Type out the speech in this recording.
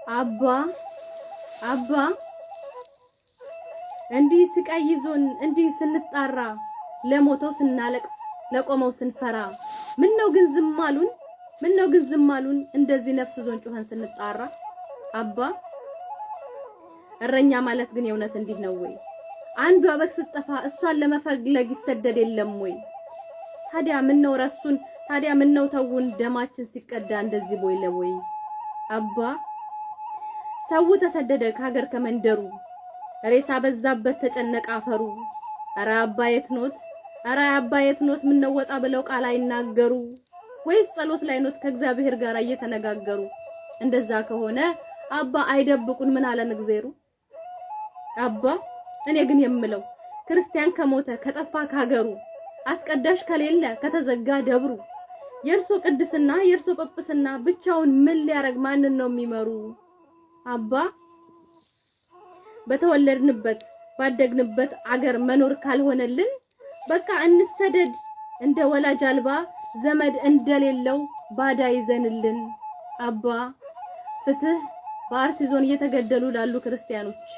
አባ፣ አባ፣ እንዲህ ስቃይ ይዞን እንዲህ ስንጣራ፣ ለሞተው ስናለቅስ ለቆመው ስንፈራ፣ ምነው ግን ዝም አሉን? ምነው ግን ዝም አሉን? እንደዚህ ነፍስ ዞን ጩኸን ስንጣራ። አባ፣ እረኛ ማለት ግን የእውነት እንዲህ ነው ወይ? አንዷ በግ ስትጠፋ እሷን ለመፈለግ ይሰደድ የለም ወይ? ታዲያ ምነው ረሱን? ታዲያ ምነው ተውን? ደማችን ሲቀዳ እንደዚህ ቦይ ለቦይ። አባ፣ ሰው ተሰደደ ከሀገር ከመንደሩ፣ ሬሳ በዛበት ተጨነቀ አፈሩ። ኧረ አባ የት ኖት? ኧረ አባ የት ኖት? ምነው ወጣ ብለው ቃል አይናገሩ? ወይስ ጸሎት ላይ ኖት ከእግዚአብሔር ጋር እየተነጋገሩ? እንደዛ ከሆነ አባ አይደብቁን፣ ምን አለን እግዜሩ? አባ፣ እኔ ግን የምለው ክርስቲያን ከሞተ ከጠፋ ከሀገሩ፣ አስቀዳሽ ከሌለ ከተዘጋ ደብሩ፣ የእርሶ ቅድስና የእርሶ ጵጵስና ብቻውን ምን ሊያረግ ማንን ነው የሚመሩ? አባ፣ በተወለድንበት ባደግንበት አገር መኖር ካልሆነልን በቃ እንሰደድ፣ እንደ ወላጅ አልባ ዘመድ እንደሌለው ባዳ ይዘንልን። አባ፣ ፍትህ በአርሲ ዞን እየተገደሉ ላሉ ክርስቲያኖች።